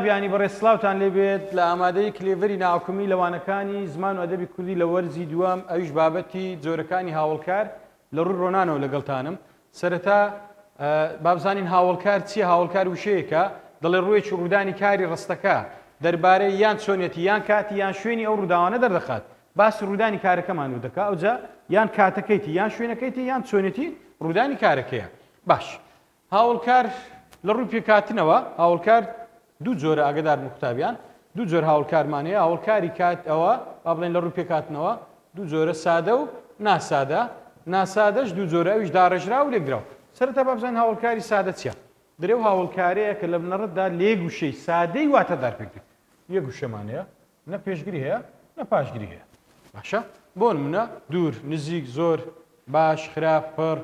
قوتابیانی بەڕێز سڵاوتان لێبێت لە ئامادەی کلێڤەری ناحکومی لە وانەکانی زمان و ئەدەبی کوردی لە وەرزی دووەم ئەویش بابەتی جۆرەکانی هاوڵکار لە ڕووی ڕۆنانەوە لەگەڵتانم سەرەتا بابزانین هاوڵکار چییە هاوڵکار وشەیەکە دەڵێ ڕوویەکی ڕوودانی کاری ڕستەکە دەربارەی یان چۆنیەتی یان کاتی یان شوێنی ئەو ڕووداوانە دەردەخات باسی ڕوودانی کارەکەمان و دەکا ئەوجا یان کاتەکەیتی یان شوێنەکەیتی یان چۆنێتی ڕوودانی کارەکەیە باش هاوڵکار لە ڕووی پێکهاتنەوە، هاوڵکار دوو جۆرە ئاگەدار بن قوتابیان، دوو جۆر هاوڵکارمان هەیە، هاوڵکاری کات ئەوە با بڵێن لە ڕووی پێکهاتنەوە دوو جۆرە سادە و ناسادە، ناسادەش دوو جۆرە ئەویش داڕێژراو و لێکدراو. سەرەتا با بزانین هاوڵکاری سادە چییە؟ دەرێ ئەو هاوڵکارەیە کە لە بنەڕەتدا لە یەک وشەی سادەی واتادار پێک دێت. یەک وشەمان هەیە نە پێشگری هەیە نە پاشگری هەیە. باشە بۆ نمونە دوور، نزیک، زۆر، باش، خراپ، پڕ،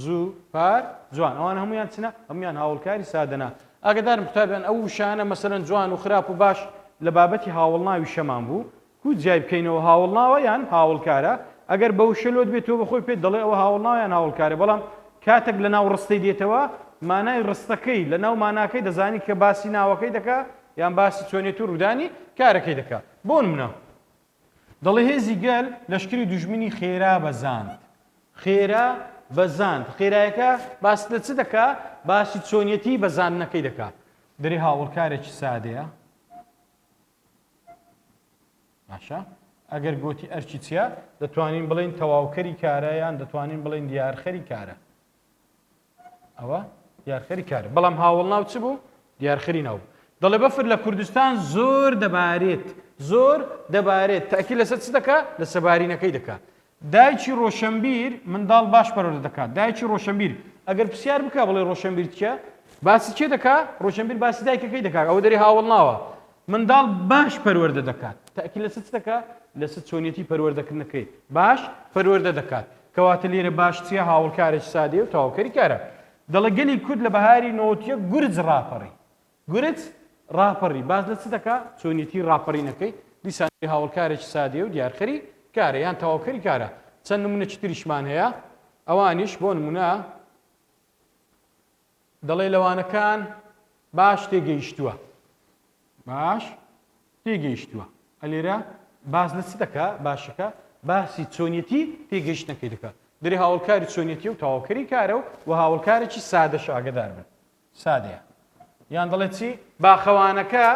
زوو، پار، جوان ئەوان هەموویان چنە؟ هەموویان هاوڵکاری سادەنە. ئاگەدارم قوتابیان ئەو وشانە مەسەلەن جوان و خراپ و باش لە بابەتی هاوڵناوی شەمان بوو کو جیای بکەینەوە هاوڵناوە یان هاوڵکارە ئەگەر بە وشە لۆت بێت تۆ بەخۆی پێت دەڵێ ئەوە هاوڵناوە یان هاوڵکارە بەڵام کاتێک لە ناو ڕستەی دێتەوە مانای ڕستەکەی لە ناو ماناکەی دەزانی کە باسی ناوەکەی دەکا یان باسی چۆنێتی و ڕوودانی کارەکەی دەکا بۆ نمونە دەڵێ هێزی گەل لەشکری دوژمنی خێرا بەزاند. خێرا بەزاند. خێرایەکە باس لە چ دەکا؟ باسی چۆنیەتی بەزاندنەکەی دەکا. دەرێ هاوڵکارێکی سادەیە. باشە ئەگەر گۆتی ئەرکی چییە؟ دەتوانین بڵێین تەواوکەری کارە یان دەتوانین بڵێین دیارخەری کارە. ئەوە دیارخەری کارە بەڵام هاوڵناو چ بوو دیارخەری ناو دەڵێ بەفر لە کوردستان زۆر دەبارێت زۆر دەبارێت تاکی لەسەر چ دەکا لە سەبارینەکەی دەکات دایکی ڕۆشنبیر منداڵ باش پەروەردە دەکات دایکی ڕۆشنبیر ئەگەر پرسیار بکە بڵێ ڕۆشنبیر چیە باسی چێ دەکا ڕۆشنبیر باسی دایکەکەی دەکات ئەوە دەری هاوڵ ناوە منداڵ باش پەروەردە دەکات تاکی لەسەر چ دەکا لەسەر چۆنیەتی پەروەردەکردنەکەی باش پەروەردە دەکات کەواتە لێرە باش چیە هاوڵکارێکی سادەیە و تەواوکەری کارە. دەڵێ گەلی کورد لە بەهاری 91 گورج ڕاپەڕی. گورج ڕاپەڕی باس لە چ دەکا؟ چۆنیەتی ڕاپەڕینەکەی. دیسان هاوڵکارێکی سادەیە و دیارخەری کارە یان تەواوکەری کارە. چەند نمونەکی تریشمان هەیە ئەوانیش بۆ نمونە دەڵێ لەوانەکان باش تێگەیشتووە. باش تێگەیشتووە. ئەلێرە باس لە چ دەکا؟ باشەکە باسی چۆنیەتی تێگەیشتنەکەی دەکا. دەرێ هاوڵکاری چۆنیەتی و تەواوکەری کارە و و هاوڵکارێکی سادەش ئاگەدار بن. سادەیە. یان دەڵێ چی؟ باخەوانەکە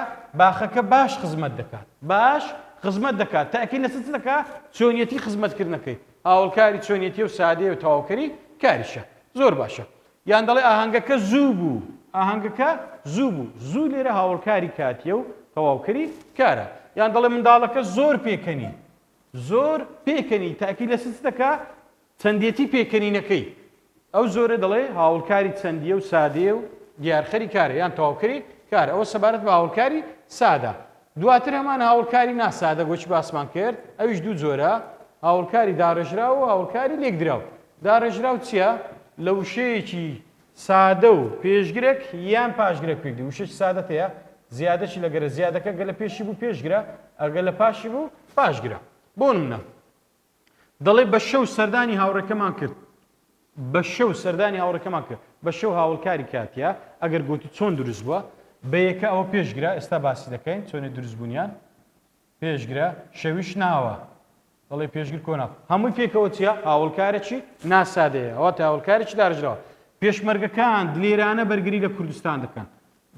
باخەکە باش خزمەت دەکات. باش خزمەت دەکات. تاکید لەسەر چ دەکا؟ چۆنیەتی خزمەتکردنەکەی. هاوڵکاری چۆنیەتی و سادەیە و تەواوکەری کاریشە. زۆر باشە. یان دەڵێ ئاهەنگەکە زوو بوو. ئاهەنگەکە زوو بوو. زوو لێرە هاوڵکاری کاتییە و تەواوکەری کارە. یان دەڵێ منداڵەکە زۆر پێکەنی. زۆر پێکەنی تاکید لەسەر چ دەکا؟ چەندێتی پێکەنینەکەی. ئەو زۆرە دەڵێ هاوڵکاری چەندییە و سادەیە و دیارخەری کارە یان تەواوکەری کارە. ئەوە سەبارەت بە هاوڵکاری سادە. دواتر هەمان هاوڵکاری ناسادە وەکی باسمان کرد ئەویش دوو جۆرە، هاوڵکاری داڕێژراو و هاوڵکاری لێکدراو. داڕێژراو چییە؟ لە وشەیەکی سادە و پێشگرێک یان پاشگرێک پێک دێ. وشەیەکی سادەت هەیە زیادەکی لەگەرە، زیادەکە گەر لە پێشی بوو پێشگرە، ئەگەر لە پاشی بوو پاشگرە. بۆ نمونە دەڵێ بە شەو سەردانی هاوڕێکەمان کرد. بە شەو سەردانی هاوڕێکەمان کرد. بە شەو هاوڵکاری کاتیە. ئەگەر گۆتی چۆن دروست بووە؟ بە یەکە ئەوە پێشگرە، ئێستا باسی دەکەین چۆنی دروست بوونیان. پێشگرە، شەویش ناوە. دەڵێ پێشگر کۆناو. هەمووی پێکەوە چییە؟ هاوڵکارێکی ناسادەیە. واتە هاوڵکارێکی داڕێژراوە. پێشمەرگەکان دلێرانە بەرگری لە کوردستان دەکەن.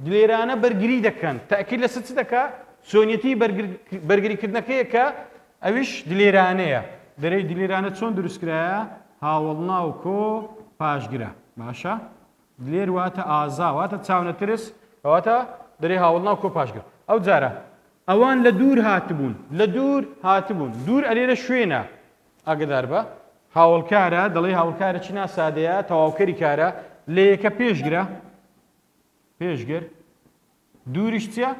دلێرانە بەرگری دەکەن. تەئکید لەسەر چ دەکا؟ چۆنیەتی بەرگریکردنەکەیە کە ئەویش دلێرانەیە. دەرێی دلێرانە چۆن دروستکرایە؟ هاوەڵناو کۆ پاشگرە. باشە؟ دلێر واتە ئازا، واتە چاونەترس، کەواتە دەرێ هاوەڵناو کۆ پاشگر. ئەو جارە ئەوان لە دوور هاتبوون، لە دوور هاتبوون. دوور ئەلێرە شوێنە. ئاگەدار بە. هاوەڵکارە، دەڵێی هاوڵکارێکی ناسادەیە، تەواوکەری کارە. لە یەکە پێشگرە. پێشگر. دووریش چییە؟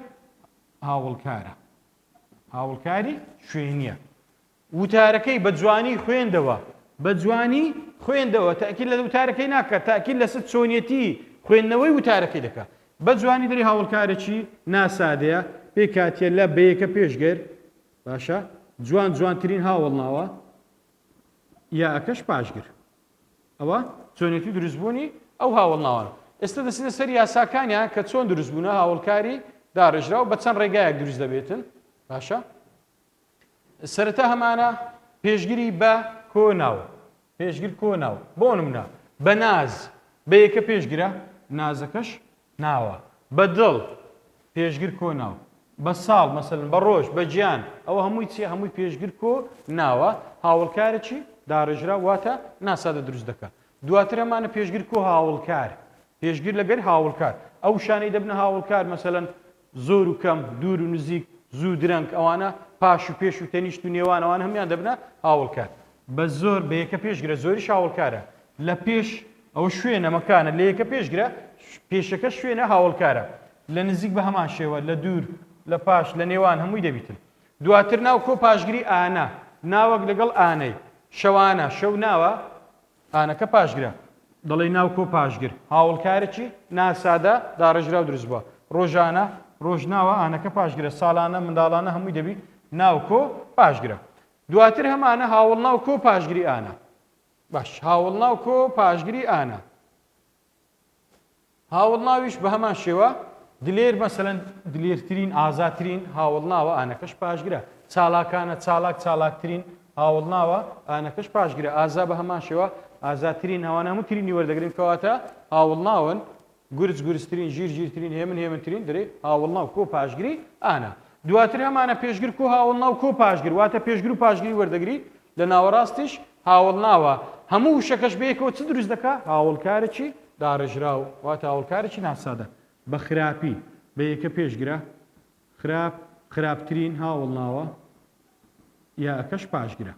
هاوڵکارە. هاوڵکاری شوێنییە. وتارەکەی بە جوانی خوێندەوە. بە جوانی خوێندەوە. تەئکید لە وتارەکەی ناکات، تەئکید لەسەر چۆنیەتی خوێندنەوەی وتارەکەی دەکات. بە جوانی دەری هاوڵکارێکی ناسادەیە، پێکهاتیە لە بەیەکە پێشگر، باشە، جوان جوانترین هاوڵناوە، یاکەش پاشگر. ئەوە چۆنێتی دروستبوونی ئەو هاوڵناوانە. ئێستا دەچینە سەر یاساکانیان کە چۆن دروست بوونە هاوڵکاری داڕێژراو بە چەند ڕێگایەک دروست دەبێتن. باشە سەرەتا هەمانە پێشگری بە کۆ ناو، پێشگر کۆ ناو، بۆ نمونە بە ناز، بە یەکە پێشگرە، نازەکەش ناوە، بە دڵ، پێشگر کۆ ناو، بە ساڵ، مەسەلەن بە ڕۆژ، بە گیان، ئەوە هەمووی چییە؟ هەمووی پێشگر کۆ ناوە، هاوڵکارێکی داڕێژراو واتە ناسادە دروست دەکا. دواتر هەمانە پێشگر کۆ هاوڵکار، پێشگر لەگەر هاوڵکار، ئەو وشانەی دەبنە هاوڵکار مەسەلەن زۆر و کەم، دوور و نزیک، زوو درەنگ، ئەوانە پاش و پێش و تەنیشت و نێوان ئەوانە هەموویان دەبنە هاوڵکار. بە زۆر بە یەکە پێشگرە زۆریش هاوڵکارە. لە پێش، ئەوە شوێنە، مەکانە، لە یەکە پێشگرە، پێشەکە شوێنە هاوڵکارە. لە نزیک بە هەمان شێوە، لە دوور، لە پاش، لە نێوان هەمووی دەبیتن. دواتر ناو کۆ پاشگری ئانە، ناوەک لەگەڵ ئانەی. شەوانە، شەو ناوە، ئانەکە پاشگرە. دەڵێی ناو کۆ پاشگر. هاوڵکارێکی ناسادە داڕێژراو دروست بووە. ڕۆژانە، ڕۆژ ناوە، ئانەکە پاشگرە. ساڵانە، منداڵانە هەمووی دەبی ناو کۆ پاشگرە. دواتر هەمانە هاوڵناو کۆ پاشگری ئانە. باش هاوڵناو کۆ پاشگری ئانە. هاوەڵناویش بە هەمان شێوە، دلێر مەسەلەن دلێرترین، ئازاترین هاوەڵناوە، ئانەکەش پاشگرە. چالاکانە، چالاک، چالاکترین هاوەڵناوە، ئانەکەش پاشگرە. ئازا بە هەمان شێوە، ئازاترین، ئەوانە هەموو ترینی وەردەگرن، کەواتە هاوەڵناون. گورج، گورجترین، ژیر، ژیرترین، هێمن، هێمنترین، درێ هاوەڵناو کۆ پاشگری ئانە. دواتر هەمانە پێشگر کۆ هاوەڵناو کۆ پاشگر، واتە پێشگر و پاشگری وەردەگری، لە ناوەڕاستیش هاوەڵناوە، هەموو وشەکەش بەیەکەوە چ دروست دەکا؟ هاوەڵکارێکی داڕێژراو، واتە هاوەڵکارێکی ناسادە. بە خراپی، بە یەکە پێشگرە، خراپ، خراپترین، هاوەڵناوە، یاکەش پاشگرە.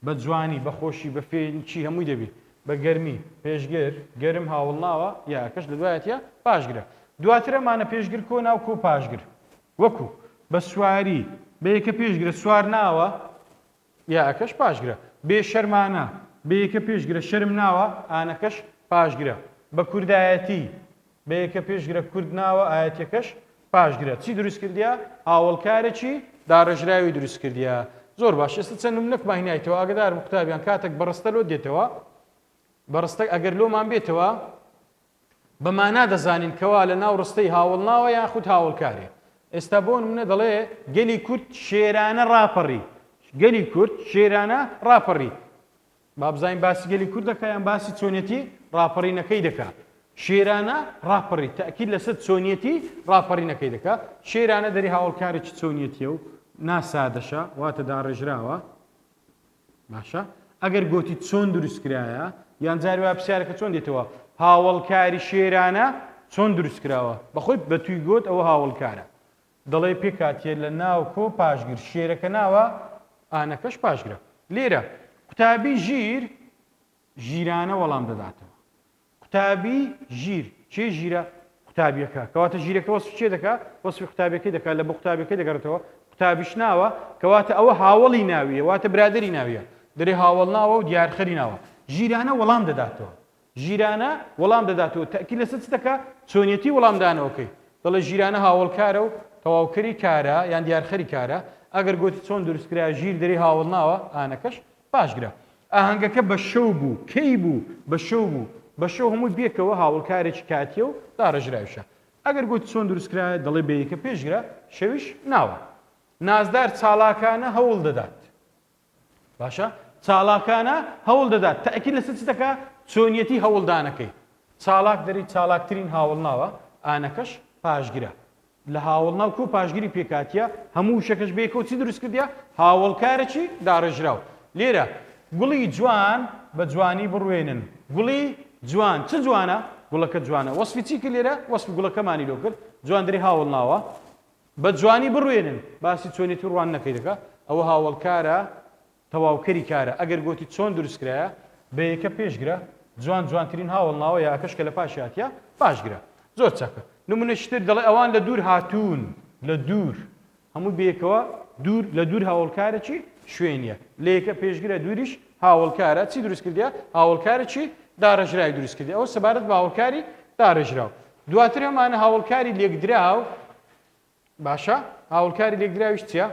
بە جوانی، بە خۆشی، بە فێنکی هەمووی دەبی. بە گەرمی، پێشگر، گەرم، هاوەڵناوە، یاکەش لە دوایەتیە پاشگرە. دواتر ئەمانە پێشگر کۆ ناو کۆ پاشگر. وەکو، بە سواری، بە یەکە پێشگرە سوار ناوە، یاکەش پاشگرە. بێ شەرمانە، بە یەکە پێشگرە شەرم ناوە، ئانەکەش پاشگرە. بە کوردایەتی، بە یەکە پێشگرە کورد ناوە، ئایەتیەکەش پاشگرە. چی دروست کردیە؟ هاوەڵکارێکی داڕێژراوی دروست کردیە. زۆر باش ئێستا چەند نمونەکمان هینایتەوە ئاگەدارم قوتابیان کاتێک بە ڕستە لۆ دێتەوە بە ڕستە ئەگەر لۆمان بێتەوە بە مانا دەزانین کەوا لە ناو ڕستەی هاوەڵناوە یاخود هاوەڵکارێ. ئێستا بۆ نمونە دەڵێ گەلی کورد شێرانە ڕاپەڕی. گەلی کورد شێرانە ڕاپەڕی. با بزانین باسی گەلی کورد دەکا یان باسی چۆنیەتی ڕاپەڕینەکەی دەکا. شێرانە ڕاپەڕی تەئکید لەسەر چۆنیەتی ڕاپەڕینەکەی دەکا. شێرانە دەری هاوەڵکارێکی چۆنیەتیە و ناسادەشە واتە داڕێژراوە. باشە ئەگەر گۆتی چۆن دروست کرایە یان جاری وایە پرسیارەکە چۆن دێتەوە هاوەڵکاری شێرانە چۆن دروست کراوە بەخۆی بە توی گۆت ئەوە هاوەڵکارە دەڵێ پێکاتیە لە ناو کۆ پاشگر شێرەکە ناوە ئانەکەش پاشگرە لێرە قوتابی ژیر ژیرانە وەڵام دەداتەوە قوتابی ژیر، کێ ژیرە؟ قوتابیەکە، کەواتە ژیرەکە وەسفی کێ دەکا؟ وەسفی قوتابیەکەی دەکا، لە بۆ قوتابیەکەی دەگەڕێتەوە، قوتابیش ناوە، کەواتە ئەوە هاوەڵی ناویە، واتە برادەری ناویە، دەرێ هاوەڵ ناوە و دیارخەری ناوە. ژیرانە وەڵام دەداتەوە. ژیرانە وەڵام دەداتەوە، تەئکید لەسەر چ دەکا؟ چۆنیەتی وەڵامدانەوەکەی. دەڵێ ژیرانە هاوەڵکارە و تەواوکەری کارە یان دیارخەری کارە، ئەگەر گۆتی چۆن دروست کرا ژیر دەرێ هاوەڵ ناوە، ئانەکەش پاشگرە. ئاهەنگەکە بە شەو بوو. کەی بوو؟ بە شەو بوو. بە شەو هەمووی پێکەوە هاوڵکارێکی کاتییە و داڕێژراویشە. ئەگەر گوت چۆن دروست کرایە، دەڵێ بە یەکە پێشگرە، شەویش ناوە. نازدار چالاکانە هەوڵ دەدات. باشە؟ چالاکانە هەوڵ دەدات. تەئکید لەسەر چ دەکا؟ چۆنیەتی هەوڵدانەکەی. چالاک دەری چالاکترین هاوڵناوە، ئانەکەش پاشگرە. لە هاوەڵناو کۆ پاشگری پێکهاتیە، هەموو وشەکەش بەیەکەوە چی دروست کردیە؟ هاوەڵکارێکی داڕێژراو. لێرە گوڵی جوان بە جوانی بڕوێنن. گوڵی جوان، چ جوانە؟ گوڵەکە جوانە. وەسفی چی کرد لێرە؟ وەسفی گوڵەکەمانی لۆ کرد. جوان دەرێ هاوەڵناوە. بە جوانی بڕوێنن. باسی چۆنێتی ڕواندنەکەی دەکا. ئەوە هاوەڵکارە. تەواوکەری کارە ئەگەر گۆتی چۆن دروست کرایە بە یەکە پێشگرە جوان جوانترین هاوەڵ ناوە یاکەش کە لە پاشی هاتیە پاشگرە زۆر چاکە نمونەشی تر دەڵێ ئەوان لە دوور هاتوون لە دوور هەمووی بەیەکەوە دوور لە دوور هاوڵکارێکی شوێنیە لە یەکە پێشگرە دووریش هاوڵکارە چی دروست کردیە هاوڵکارێکی داڕێژراوی دروست کردی ئەوە سەبارەت بە هاوڵکاری داڕێژراو دواتر هەمانە هاوڵکاری لێکدراو باشە هاوڵکاری لێکدراویش چییە؟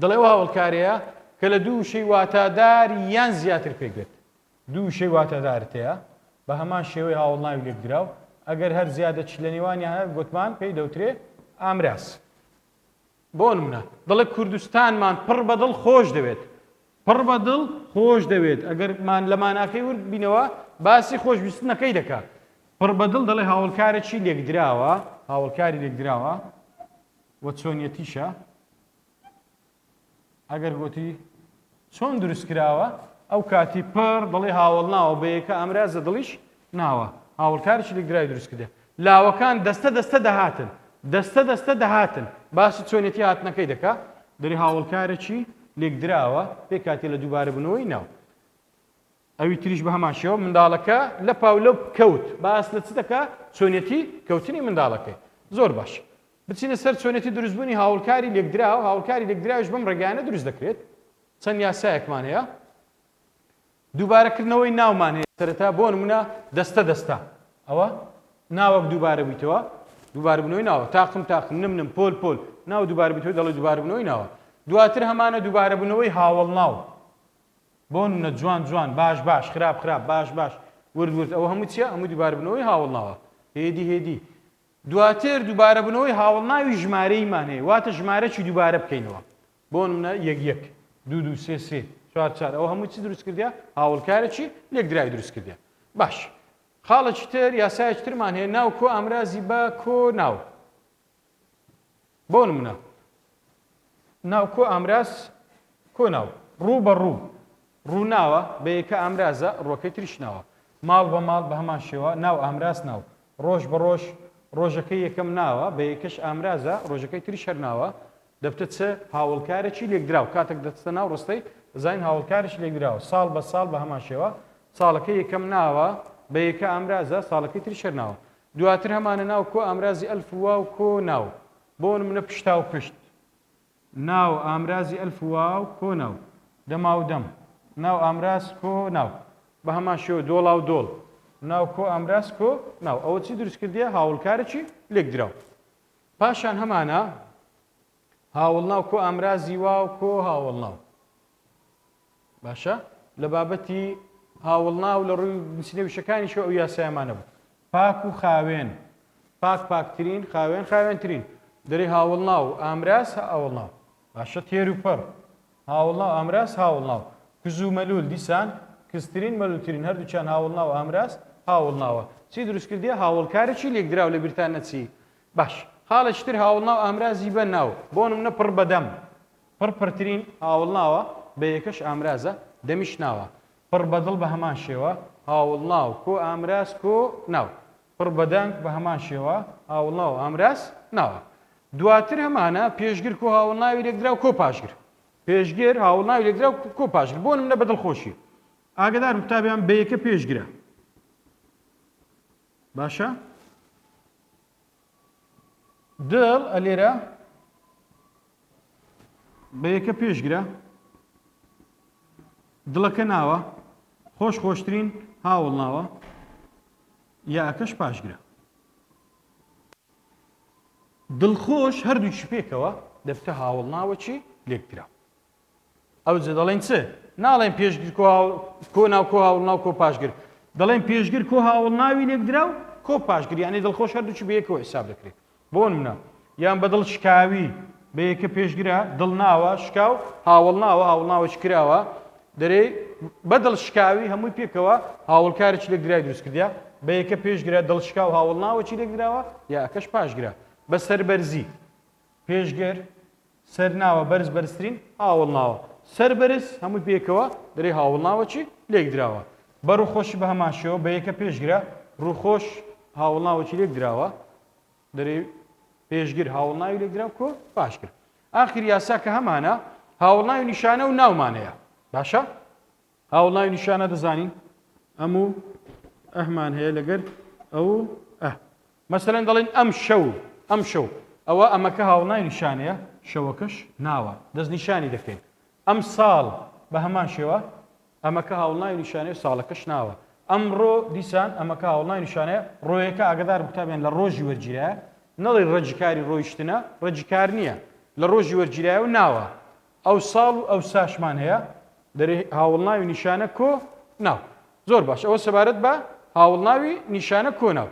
دەڵێ ئەو هاوەڵکارەیە کە لە دوو وشەی واتادار یان زیاتر پێک بێت. دوو وشەی واتادارت هەیە بە هەمان شێوەی هاوەڵناوی لێکدراو. ئەگەر هەر زیادەکی لە نێوانیان هەیە گۆتمان پێی دەوترێ ئامراز. بۆ نمونە دەڵێ کوردستانمان پڕ بە دڵ خۆش دەوێت. پڕ بە دڵ خۆش دەوێت ئەگەر مان لە ماناکەی ورد بینەوە باسی خۆشویستنەکەی دەکا. پڕ بە دڵ دەڵێ هاوڵکارێکی لێکدراوە، هاوڵکاری لێکدراوە و چۆنیەتیشە. ئەگەر گۆتی چۆن دروست کراوە ئەو کاتی پڕ دەڵێ هاوەڵ ناوە بە یەکە ئامرازە دڵیش ناوە هاوڵکارێکی لێکدراوی دروست کردە لاوەکان دەستە دەستە دەهاتن دەستە دەستە دەهاتن باسی چۆنێتی هاتنەکەی دەکا دەری هاوڵکارێکی لێکدراوە پێکاتی لە دووبارە بنەوەی ناو ئەوی تریش بە هەمان شێوە منداڵەکە لە پاولەو کەوت باس لە چ دەکا چۆنیەتی کەوتنی منداڵەکەی زۆر باش بچینە سەر چۆنێتی دروستبوونی هاوڵکاری لێکدراو، هاوڵکاری لێکدراویش بەم ڕێگایانە دروست دەکرێت، چەند یاسایەکمان هەیە، دووبارەکردنەوەی ناومان هەیە، سەرەتا بۆ نمونە دەستە دەستە، ئەوە ناوەک دووبارە بوویتەوە، دووبارەبوونەوەی ناوە، تاقم تاقم، نم نم، پۆل پۆل، ناو دووبارە بوویتەوە دەڵێ دووبارەبوونەوەی ناوە. دواتر هەمانە دووبارەبوونەوەی هاوەڵناو، بۆ نمونە جوان جوان، باش باش، خراپ خراپ، باش باش، ورد ورد، ئەوە هەموو چییە؟ هەموو دووبارەبوونەوەی هاوەڵناوە. هێدی هێدی. دواتر دووبارەبوونەوەی هاوەڵناوی ژمارەییمان هەیە، واتە ژمارەکی دووبارە بکەینەوە، بۆ نمونە یەک یەک، دوو دوو، سێ سێ، چوار چوار، ئەوە هەمووی چی دروست کردیە؟ هاوەڵکارێکی لێکدراوی دروست کردیە. باش خاڵێکی تر، یاسایەکی ترمان هەیە، ناو کۆ ئامرازی بە کۆ ناو. بۆ نمونە ناو کۆ ئامراز کۆ ناو، ڕوو بە ڕوو، ڕوو ناوە، بە یەکە ئامرازە، ڕووەکەی تریش ناوە. ماڵ بە ماڵ بە هەمان شێوە، ناو ئامراز ناو. ڕۆژ بە ڕۆژ، ڕۆژەکەی یەکەم ناوە، بە یەکەش ئامرازە، ڕۆژەکەی تریش هەر ناوە. دەبتە چ؟ هاوەڵکارێکی لێکدراو. کاتێک دەچتە ناو ڕستەی، دەزانین هاوەڵکارێکی لێکدراوە. ساڵ بە ساڵ بە هەمان شێوە، ساڵەکەی یەکەم ناوە، بە یەکە ئامرازە، ساڵەکەی تریش هەر ناوە. دواتر هەمانە ناو کۆ ئامرازی ئەلف و واو کۆ ناو. بۆ نمونە پشتاوپشت. ناو ئامرازی ئەلف و واو کۆ ناو. دەماو دەم. ناو ئامراز کۆ ناو. بە هەمان شێوە دۆڵاو دۆڵ. ناو کۆ ئامراز کۆ ناو. ئەوە چی دروست کردیە؟ هاوڵکارێکی لێکدراو. پاشان هەمانە هاوڵناو کۆ ئامرازی واو کۆ هاوڵناو. باشە لە بابەتی هاوڵناو لە ڕووی نووسینە وشەکانیشەوە ئەو یاسایەمان نەبوو. پاک و خاوێن، پاک پاکترین، خاوێن خاوێنترین. دەرێ هاوڵناو، ئامراز هاوڵناو. باشە تێر و پڕ، هاوڵناو، ئامراز هاوڵناو. کز و مەلوول دیسان کزترین مەلوولترین هەردووکیان هاوڵناو، ئامراز هاوڵناوە. چی دروست کردیە؟ هاوڵکارێکی لێکدراو لە بیرتان نەچی. باش خاڵێکی تر هاوڵناو ئامرازی بە ناو. بۆ نمونە پڕ بە دەم. پڕ پڕترین هاوڵناوە، بە یەکەش ئامرازە، دەمیش ناوە. پڕ بە دڵ بە هەمان شێوە، هاوڵناو، کۆ ئامراز، کۆ ناو. پڕ بە دەنگ بە هەمان شێوە، هاوڵناو، ئامراز، ناوە. دواتر هەمانە، پێشگر کۆ هاوڵناوی لێکدراو کۆ پاشگر. پێشگر، هاوڵناوی لێکدراو کۆ پاشگر. بۆ نمونە بە دڵخۆشی. ئاگادارن قوتابیان بە یەکە پێشگرە. باشە؟ دڵ ئەلێرە بە یەکە پێشگرە دڵەکە ناوە خۆش خۆشترین هاوڵ ناوە یاکەش پاشگرە دڵخۆش هەردووکی پێکەوە دەبتە هاوڵ ناوەکی لێکدراو ئەوجە دەڵێن چ؟ ناڵێن پێشگر کۆ کۆ ناو کۆ هاوڵناو کۆ پاشگر دەڵێن پێشگر کۆ هاوڵناوی لێکدراو کۆ پاشگر یعنی دڵخۆش هەردووکی بە یەکەوە حساب دەکرێت بۆ نمونە یان بە دڵ شکاوی بە یەکە پێشگرە دڵ ناوە شکاو هاوڵناوە هاوڵناوەش کراوە دەرێ بە دڵ شکاوی هەمووی پێکەوە هاوڵکارێکی لێکدرای دروست کردیا بە یەکە پێشگرە دڵ شکاو هاوڵناوەکی لێکدراوە یا ئەکەش پاشگرە بە سەربەرزی پێشگر سەر ناوە بەرز بەرزترین هاوڵناوە سەر بەرز هەمووی پێکەوە دەرێ هاوڵناوەکی لێکدراوە بە ڕووخۆشی بە هەمان شێوە بە یەکە پێشگرە ڕووخۆش هاوڵناوەکی لێکدراوە دەرێ پێشگر هاوڵناوی لێکدراو کۆ پاشگر ئاخر یاسا کە هەمانە هاوڵناوی نیشانە و ناومانەیە باشە هاوڵناوی نیشانە دەزانین ئەم و ئەهمان هەیە لەگەر ئەو ئە مەسەلەن دەڵێن ئەم شەو ئەم شەو ئەوە ئەمەکە هاوڵناوی نیشانەیە شەوەکەش ناوە دەستنیشانی دەکەین ئەم ساڵ بە هەمان شێوە ئەمەکە هاوڵناوی نیشانەیە ساڵەکەش ناوە ئەمڕۆ دیسان ئەمەکە هاوڵناوی نیشانەیە ڕۆیەکە ئاگدار قوتابیان لە ڕۆژی وەرگیرایە نەڵی ڕەجکاری ڕۆیشتنە ڕەجکار نییە لە ڕۆژی وەرگیرایە و ناوە ئەو ساڵ و ئەو ساشمان هەیە دەرێ هاوڵناوی نیشانە کۆ ناو زۆر باش ئەوە سەبارەت بە هاوڵناوی نیشانە کۆ ناو.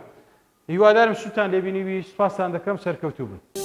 هیوادارم سوودتان لێبینیبی سوپاستان دەکەم سەرکەوتوو بن.